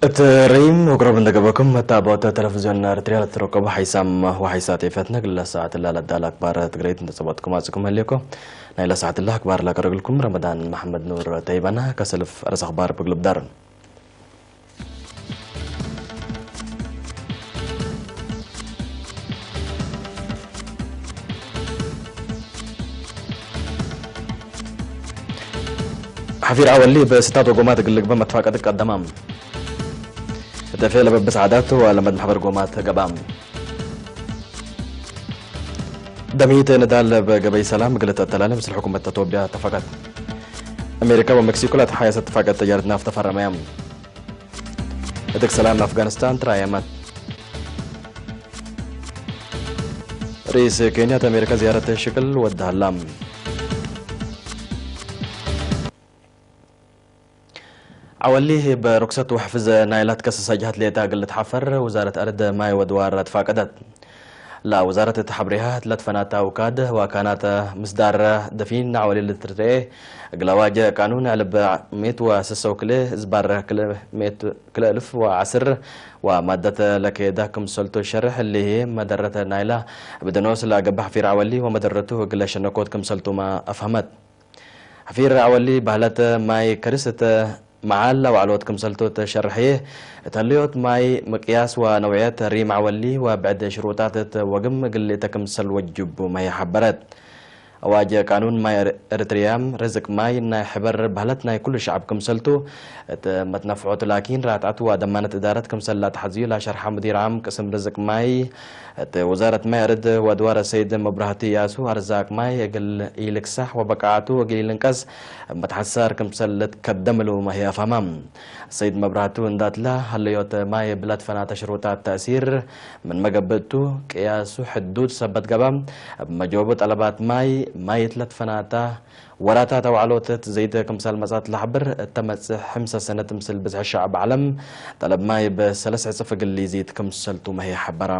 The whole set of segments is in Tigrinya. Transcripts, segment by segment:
እቲ ርኢም ወቅረብ እንደገበኩም መታባወተ ቴሌቪዝዮን ኤርትርያ ለተረከቡ ሓይሳም ወሓይሳ ቴፈትነ ግለ ሰዓት ላ ለዳል ኣክባር ትግረይት እንተጸባጥኩም ኣጽኩም ህልየኮ ናይ ለሰዓት ላ ኣክባር ላቀረግልኩም ረመዳን መሐመድ ኑር ተይባና ከሰልፍ ርዕሰ ኣኽባር ብግልብዳር። ሓፊር ዓወሊ ብስታት ወጎማት ግልግበ መትፋቀት ቀደማም እተፌ ለበብስ ዓዳት ወለመድ ማሕበር ጎማት ገባም ደሚት ንዳል በገበይ ሰላም ግልተ ተላለ ምስል ሕኩመት ኢትዮጵያ ተፋቀት ኣሜሪካ ወሜክሲኮ ለተሓያሰ ተፋቀት ጠያርት ናፍ ተፈረመያም እትክ ሰላም ኣፍጋኒስታን ትራየማት ርኢስ ኬንያ ኣሜሪካ ዝያረት ሽቅል ወድሃላ። ዓወሊ ብርክሰት ወሕፍዝ ናይላት ከሰሳጃት ሌታ ግልት ሓፈር ውዛረት ኣርድ ማይ ወድዋር ትፋቀደት። ላ ውዛረት ተሓብሪሃት ለትፈናታ ውካድ ዋካናት ምስዳር ደፊን ዓወሊ ልትርትኤ ግላዋጀ ቃኑን ዕልብ ሜት ወስሰው ክልእ ዝባር ክልእ ሜት ክልእ እልፍ ወዓስር ወማደተ ለከየዳ ክምሰልቶ ሸርሕ እሊሄ መደረተ ናይላ ብደኖስ ላገባ ሓፊር ዓወሊ ወመደረቱ እግለ ሸነኮት ክምሰልቱማ ኣፍሃመት። ሓፊር ዓወሊ ባህለት ማይ ከርስ እተ መዓል ኣዋዕሎት ክምሰልቶ ተሸርሕየ እተልዮት ማይ ምቅያስ ወነውዕየት ሪም ዓወሊ ወብዕድ ሽሩጣት እተ ወግም እግል እተ ክምሰል ወጅቡ ማይ ሓበረት። ኣዋጀ ቃኑን ማይ ኤርትርያም ርዝቅ ማይ ናይ ሕበር ባህለት ናይ ኩሉ ሸዓብ ክምሰልቱ እት መትነፍዖት ላኪን ራትዓት ወደማነት እዳረት ክምሰላ ተሓዝዩ ላሸርሓ ሙዲር ዓም ቅስም ርዝቅ ማይ እት ወዛረት ማይ ኣርድ ወድዋረ ሰይድ መብራህቲ ያሱ ኣርዛቅ ማይ እግል ኢልክሳሕ ወበቃዓቱ እግል ኢልንቀስ መትሓሳር ክምሰል ልትከደምሉ ማሂ ኣፋማ ሰይድ መብራህቱ እንዳትላ ሃለዮት ማይ ብለትፈናተ ሽሩጣት ተእሲር ምን መገብእቱ ቅያሱ ሕዱድ ሰበት ገባ መጀወቡ ጠለባት ማይ ማይ ትለትፈናታ ወራታት ኣዋዕሎት ዘይተ ክምሰል መጻት ለሕብር እተመጽእ ሕምሰ ሰነት ምስል ብዝሒ ሸዓብ ዓለም ጠለብ ማይ ብሰለስ ዕጽፍ እግል ዘይት ክምሰልቱ መሄ ሓበራ።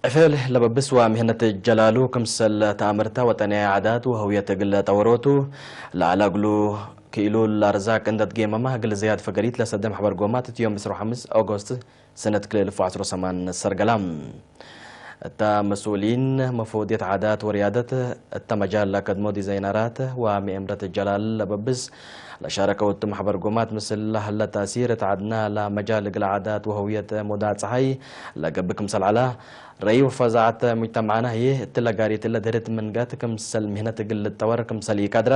ዕፌል ለበብስ ወምህነት ጀላሉ ክምሰል ተኣምርታ ወጠንያ ዓዳት ወህውየት እግል ጠወሮቱ ለዓላ እግሉ ክኢሉ ላርዛቅ እንደት ጌመማ እግል ዝያድ ፈገሪት ለሰደ ማሕበር ጎማት እቲ ዮም ዕስራ ወሓምስ ኦጎስት ሰነት ክልተ ኣልፍ ወዓስራ ሰማን ሰርገላ። እታ መስኡሊን መፈወድየት ዓዳት ወርያደት እታ መጃል ለከድሞ ዲዛይነራት ወምኤምረት ጀላል ለበብስ ለሻረከ ወቱ ማሕበር ጎማት ምስል ለህለ ታእሲር እት ዓድና ለመጃል እግል ዓዳት ወህውየት ሞዳ ጸሓይ ለገብእ ክምሰል ዓላ ረይ ወፈዛዓት ሙጅተማዕና ህዬ እት ለጋሪት ለድህርት ምንገት ክምሰል ምህነት እግል ልጠወር ክምሰል ኢቀድራ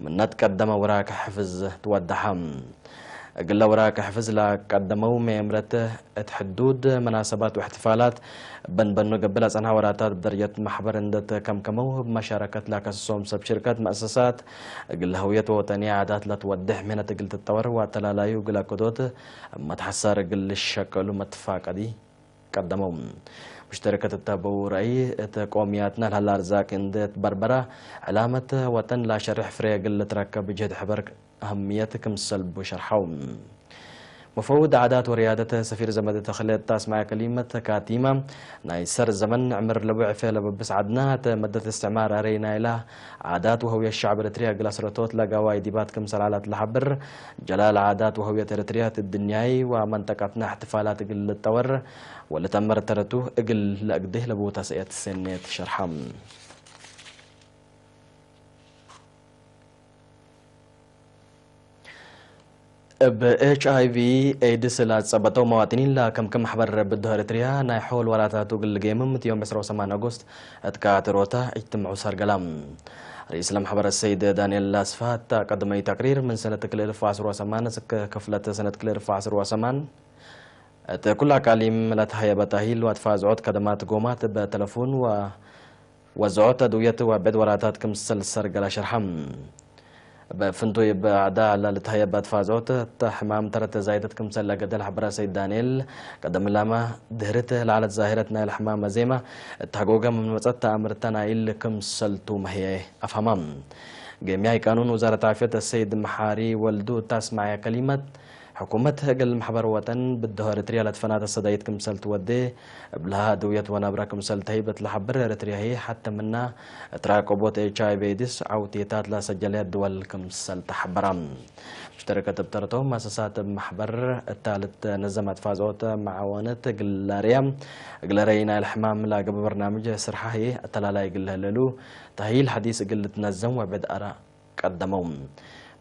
ምነት ቀደመ ወራክ ሕፍዝ ትወደሓ። እግለ ወራክ ሕፍዝ ላቀደመው መየምረት እት ሕዱድ መናሰባት ወእሕትፋላት በንበኑ ገብእ ለጸንሐ ወራታት ብደረጀት ማሕበር እንደት ከምከመው ብመሻረከት ላከስሶም ሰብ ሽርከት መእሰሳት እግል ህውየት ወወጠንያ ዓዳት ለትወድሕ ምህነት እግል ትጠወር ወአተላላዩ እግል አከዶት መትሐሳር እግል ልሸቀሉ መትፋቀዲ ቀደመው። ሙሽተረከት እተበው ረአይ እተ ቆምያትና ለሀላ አርዛቅ እንደ ትበርበራ ዕላመት ወጠን ላሸርሕ ፍሬ እግል ልትረከብ ጅህድ ሕበር አህምየት ክምሰል ቡ ሸርሐው። መፈውድ ዓዳት ወርያደት ሰፊር ዘመድ ተኽለ እታ ኣስማዕ ከሊመት ካቲማ ናይ ሰር ዘመን ዕምር ለቡ ዕፌ ለበብስ ዓድና እተ መደት እስትዕማር ኣረይ ናይላ ዓዳት ወህውየ ሸዕብ ኤርትርያ እግል ኣስረቶት ለጋዋይ ዲባት ክምሰል ዓላት ለሓብር ጀላል ዓዳት ወህውየት ኤርትርያ እት ድንያይ ወመንጠቃትና እሕትፋላት እግል ልጠወር ወልተመር ተረቱ እግል ለእግድህ ለቦታ ሰእየት ሰኔት ሸርሓም። እብ ኤች ኣይ ቪ ኤድስ ላጸበተው መዋጥኒን ለከምከም ማሕበር ብድሆ ኤርትርያ ናይ ሖል ወራታቱ ግልጌምም እቲ ዮም ዕስራ ወሰማን ኣጎስት እትካትሮታ እጅትምዑ ሰርገላ። ርኢስ ለማሕበር ሰይድ ዳንኤል ኣስፋ እታ ቀደመይ ተቅሪር ምን ሰነት ክልተ ኣልፍ ወዓስር ወሰማን እስከ ክፍለት ሰነት ክልተ ኣልፍ ወዓስር ወሰማን እት ኩላ ቃሊም ለተሃየበ ታሂል ወትፋዝዖት ከደማት ጎማት በተለፉን ወ ወዘዖት ተድውየት ወብዕድ ወራታት ክምሰል ሰርገላ ሸርሓም። በፍንቱይ ብዕዳ ለልትሃየበት ፋዞት ተሕማም ተረት ዛይደት ክምሰል ለገደል ሐብረ ሰይድ ዳንኤል ቀደም ላማ ድህርት ለዓለት ዛሂረት ናይ ለሕማም ዜማ እታጎገ መመጸት ተኣምርተ ናይል ክምሰልቱ መህየ ኣፍሃማም። ገሚያይ ቃኑን ውዛረት ዓፍየት ሰይድ መሓሪ ወልዱ እታስማዕያ ከሊመት ሕኩመት እግል ማሕበር ወጠን ብድሆ ኤርትርያ ለትፈናተ ሰዳይት ክምሰል ትወዴ፣ እብልሃ ድውየት ወናብራ ክምሰል ተሂበት ለሓብር ኤርትርያ ህይ ሓተምና እትራቀቦት ኤች ኣይ ቪ ኤድስ ዓውቴታት ላሰጀለያ ድወል ክምሰል ተሓበራ። ሙሽተረከት እብ ተረቶም ማሰሳት እብ ማሕበር እታልት ነዘም ኣትፋዞት መዓወነት ግላርያ ግለረይ ናይ ልሕማም ላግብ በርናምጅ ስርሓ ህይ ኣተላላይ ግለለሉ ታሂል ሓዲስ እግል ትነዘም ወብዕድ ኣራ ቀደመው።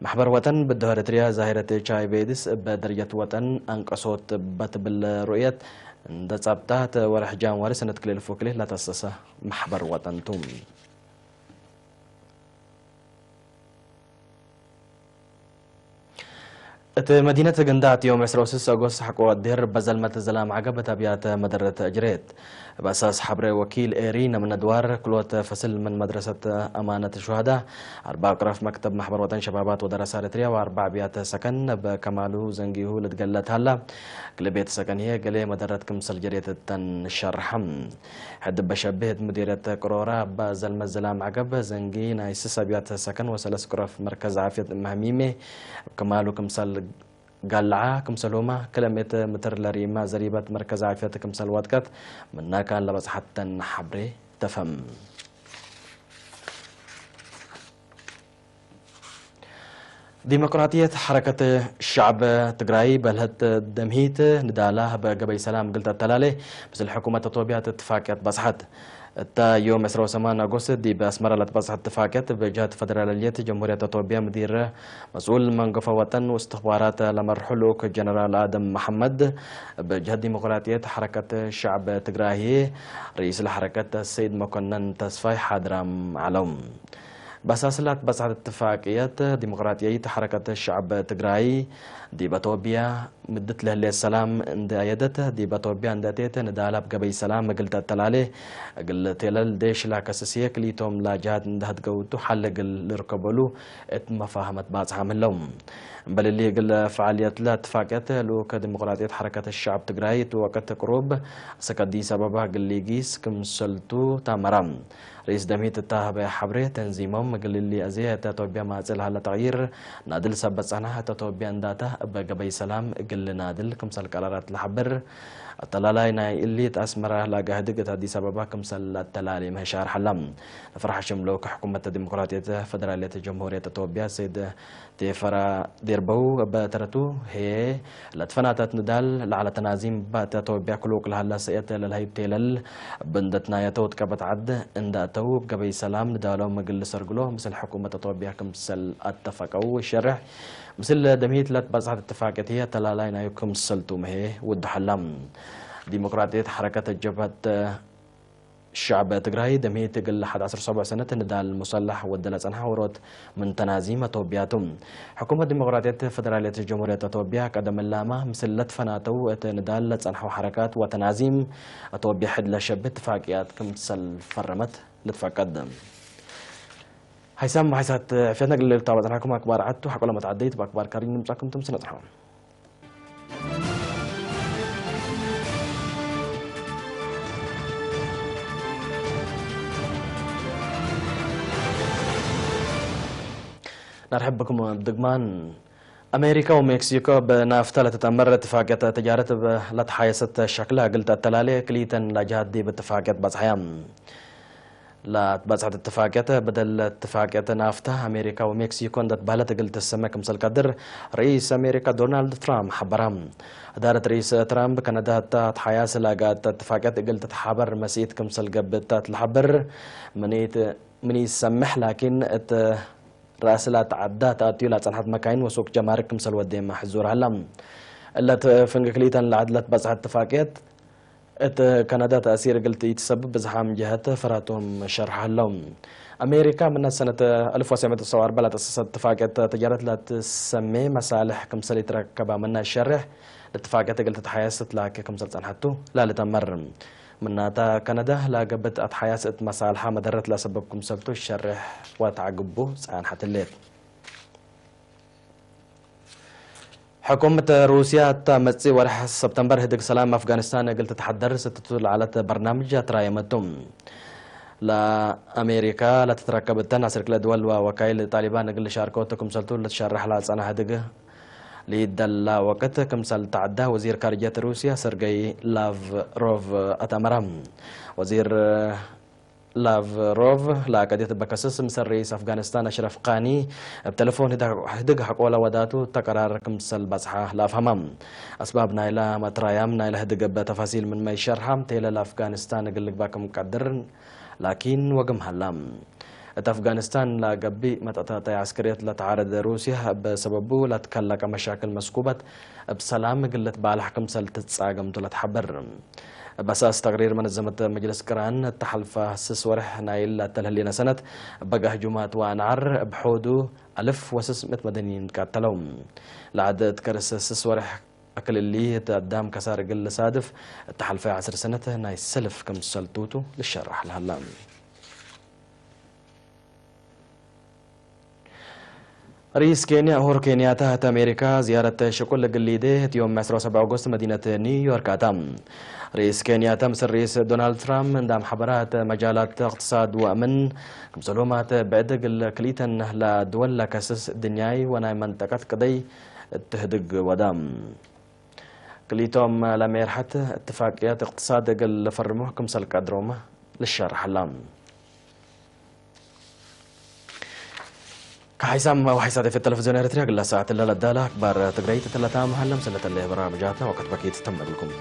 ማሕበር ወጠን ብድሆ ኤርትርያ ዛሂረት ኤች ኣይ ቪ ኤድስ እበ ደረጀት ወጠን ኣንቀሶት በትብል ሩእየት እንደ ጸብጣት ወርሕ ጃንዋሪ ሰነት ክልል ፎክሌ ላተሰሰ ማሕበር ወጠንቱ። እቲ መዲነት ገንዳ ኣትዮም ዕስራ ወስስ ኣጎስት ሓቆ ኣዴር በዘልመት ዘላም ዓገበት ኣብያተ መደረት እጅሬት። በሳስ ሓብረ ወኪል ኤሪ ነምነድዋር ክሎት ፈስል ምን መድረሰት ኣማነት ሹሃዳ ኣርባ ቅረፍ መክተብ ማሕበር ወጠን ሸባባት ወደረሳ ኤርትርያ ወኣርባ ኣብያተ ሰከን በከማሉ ዘንጊሁ ልትገለት ሃላ። ክልቤት ሰከን ህየ ገሌ መደረት ክምሰል ጀሬት ተንሸርሐም። ሕድ በሸብህት ሙዲረት ቅሮራ በዘልመት ዘላም ዓገብ ዘንጊ ናይ ስስ ኣብያተ ሰከን ወሰለስ ቅረፍ መርከዝ ዓፍየት መህሚሜ ከማሉ ክምሰል ጋልዓ ክምሰል ሆማ ክለሜት ምትር ለሪማ ዘሪበት መርከዝ ዓፍየት ክምሰል ዋጥቀት ምናካን ለበጽሓተን ሓብሬ ተፈም። ዲሞክራትየት ሓረከት ሻዕብ ትግራይ በልሀት ደምሂት ንዳላ በገበይ ሰላም ግልጠ ተላሌ ምስል ሕኩመት ኢትዮጵያ ትትፋቅያት በጽሓት። እታ ዮም ዕስራ ወሰማን ኣጎስት ዲብ ኣስመራ ለትበጽሐት ትፋቅየት ብጀህት ፈደራልየት ጀምሁርየት ኢትዮጵያ ምዲር መስኡል መንገፎ ወጠን ወስትኽባራት ለመርሑ ልኡክ ጀነራል ኣደም መሐመድ፣ ብጀህት ዲሞክራትየት ሐረከት ሸዕብ ትግራይ ርእስ ለሐረከት ሰይድ መኮነን ተስፋይ ሓድራም ዓለው። በሳስላት በጽሐት እትፋቅየት ዲሞክራትየት ሐረከት ሸዕብ ትግራይ ዲብ ኢትዮጵያ ምድት ለህሌት ሰላም እንደ ኣየደት፣ ዲብ ኢትዮጵያ እንደ ኣትየት ንዳላብ ገበይ ሰላም እግል ተተላሌ እግል ቴለል ዴሽ ላከስስየ ክልኢቶም ላጃሃት እንደ ህትገውቱ ሓለ እግል ልርከበሉ እት መፋህመት ባጽሓ ምህለው። እምበልሊ እግል ፈዓልየት ለትፋቅየት ልኡከ ዲሞክራጥየት ሐረከት ሸዓብ ትግራይ እት ወቅት ቅሩብ አሰክ አዲስ አበባ እግል ሊጊስ ክምሰልቱ ታመራ። ርእስ ደምሂት እታ ህበ ሐብሬ ተንዚሞም እግል እሊ አዜ እተ ኢትዮጵያ ማጽእ ለሃለ ተቅይር ናድል ሰብ በጻና እተ ኢትዮጵያ እንዳታ እበ ገበይ ሰላም እግል ናድል ክምሰል ቀራራት ለሐብር። አተላላይ ናይ እሊ እት አስመራ ላጋ ህድግ እት አዲስ አበባ ክምሰል አተላሌ ምህሻር ሐላ። ለፈርሐ ሽም ልኡክ ሕኩመት ዲሞክራትየት ፈደራልየት ጀምሁርየት ኢትዮጵያ ሰይድ ቴፈራ ዴርበው እበ ተረቱ ሄ ለትፈናተት ንዳል ለዓለ ተናዚም ባት ኢትዮጵያ ክሉቅ ለሃላ ሰኤት ለልሀይብ ቴለል ብንደትናየተው ትቀበት ዓድ እንዳእተው ገበይ ሰላም ንዳሎም እግል ሰርግሎ ምስል ሕኩመት ኢትዮጵያ ክምሰል አተፈቀው ሸርሕ። ምስል ደምሂት ለትበጽሐት እትፋቅየት ህየ ተላላይ ናዩ ክምሰልቱ መሄ ውድሐላ። ዲሞክራትየት ሐረከት ጀብሀት ሸዕብ ትግራይ ደምሂት እግል ሐድ ዐስር ሰቡዕ ሰነት ንዳል ሙሰላሕ ወደለ ጸንሐ ወሮት ምን ተናዚም አቶብያቱ። ሕኩመት ዲሞክራትየት ፈደራልየት ጀምሁርየት አቶብያ ቀደም እላማ ምስል ለትፈናተው እት ንዳል ለጸንሐው ሐረካት ወተናዚም አቶብያ ሕድ ለሸብህ ትፋቅያት ክምሰል ፈረመት ልትፈቀድ። ሀይሳም ሀይሳት ዕፍያትና ግለ ልታባ ጸንሐኩም አክባር ዓቱ ሐቆ ለመትዓደይት በአክባር ካሪን ንምጻኩም ትምስነ ጸንሐው። ነርሕብኩም ብድግማን። ኣሜሪካ ወሜክሲኮ ብናፍታ ለተጠመረ እትፋቅየት ተጃረት ለተሓየሰት ሸክላ ግልጠት ተላሌ ክልኢተን ላጅሃት ዲብ እትፋቅየት በጽሐያ። ለትበጽሐት እትፋቅየት በደል እትፋቅየት ናፍታ ኣሜሪካ ወሜክሲኮ እንደትባህለት እግል ትሰመ ክምሰል ቀድር ርኢስ ኣሜሪካ ዶናልድ ትራምፕ ሓበራ። እዳረት ርኢስ ትራምፕ ከነዳ እታ ትሓያስ ላጋ እታ እትፋቅየት እግል ትትሓበር መስኢት ክምሰል ገብእ እታ ትልሓብር ምኒት ምን ይሰምሕ ላኪን እት ራእስላት ዓዳ ተኣትዩ ላጸንሐት መካይን ወሱቅ ጀማርክ ክምሰል ወዴ ማሕዙር ሃላ። እለት ፍንግ ክልኢተን ለዓድለት በጽሐት እትፋቅየት እት ከነዳ ተእሲር እግል ትኢትሰብብ ብዝሓም ጀሀት ፈራቶም ሸርሕ ሃለው። ኣሜሪካ ምነ ሰነት አልፍ ወትስዕ ሚእቲ ሰብዓ ወአርባዕ ላተሰሰት እትፋቅየት ተጃረት ላትሰሜ መሳልሕ ክምሰል ይትረከባ ምና ሸርሕ ለትፋቅየት እግል ትትሓየስ ትላኪ ክምሰል ጸንሐቱ ላልተመር። ምናታ ከነዳ ላገብት አትሓያስ እት መሳልሓ መደረት ለሰበብ ክምሰልቱ ሸርሕ ወተዓግቡ ጸንሐትሌት። ሕኩምት ሩስያ እታ መጽእ ወርሕ ሰብተምበር ህድግ ሰላም አፍጋኒስታን እግል ትትሓደር ስትቱ ለዓለት በርናምጅ አትራየመቱ። ለአሜሪካ ለትትረከብ እተን አስር ክለ ድወል ወወካይል ጣሊባን እግል ሻርከቱ ክምሰልቱ ለትሸርሕ ለጸና ህድግ ሊደላ ወቅት ክምሰል ተዓዳ ወዚር ካርጀት ሩስያ ሰርገይ ላቭሮቭ ኣታመራ። ወዚር ላቭሮቭ ላቀዲት በከስስ ምሰል ርኢስ ኣፍጋኒስታን ኣሽረፍ ቃኒ ብ ተለፎን ህድግ ሓቆላ ወዳቱ ተቀራር ክምሰል ባጽሓ ላፍሃማ። ኣስባብ ናይላ መትራያም ናይላ ህድግ በተፋሲል ምን መይሸርሓ ቴለ ላፍጋኒስታን እግል ልግባ ክምቀድር ላኪን ወግም ሃላ። እት ኣፍጋኒስታን ላገቢእ መጠጣጣይ ዓስከርየት ለተዓረደ ሩስያ በሰበቡ ለትከለቀ መሻክል መስኩበት እብ ሰላም እግል ልትባላሕ ክምሰል ትጻገምቱ ለትሓበር። በሳስ ተቅሪር መነዘመት መጅልስ ቅራን እተሓልፋ ስስ ወርሕ ናይ ለተልህሌነ ሰነት በጋህ ጁማት ወኣንዓር እብ ሖዱ ኣልፍ ወስስ ምእት መደኒን ትቃተለው። ለዓድ እትከርስ ስስ ወርሕ ኣክልሊ እት ኣዳም ከሳር እግል ልሳድፍ እተሓልፈ ዓስር ሰነት ናይ ሰልፍ ክምሰል ቱቱ ልሸራሕ ለሃላ። ርኢስ ኬንያ ኡሁሩ ኬንያታ እት ኣሜሪካ ዝያረት ሽቁል እግል ሊዴ እት ዮም ዕስራ ወሰብዓ ኦጎስት መዲነት ኒውዮርክ ኣታ። ርኢስ ኬንያታ ምስ ርኢስ ዶናልድ ትራምፕ እንዳም ሓበራ እት መጃላት እቅትሳድ ወእምን ክምሰሎማት ብዕድ እግል ክልኢተን ለድወል ለከስስ ድንያይ ወናይ መንጠቀት ቅደይ እትህድግ ወዳ። ክልኢቶም ለሜርሐት እትፋቅየት እቅትሳድ እግል ልፈርሙ ክምሰል ቀድሮም ልሸርሐላ። ከሓይሳም ወሓይሳት ፌት ቴሌቪዝዮን ኤርትርያ ግላ ሰዓት ለለዳላ ኣክባር ትግራይ ተተለታ መሃለም ስለተለ በራምጃታ ወቀት በኪት ተመልኩም።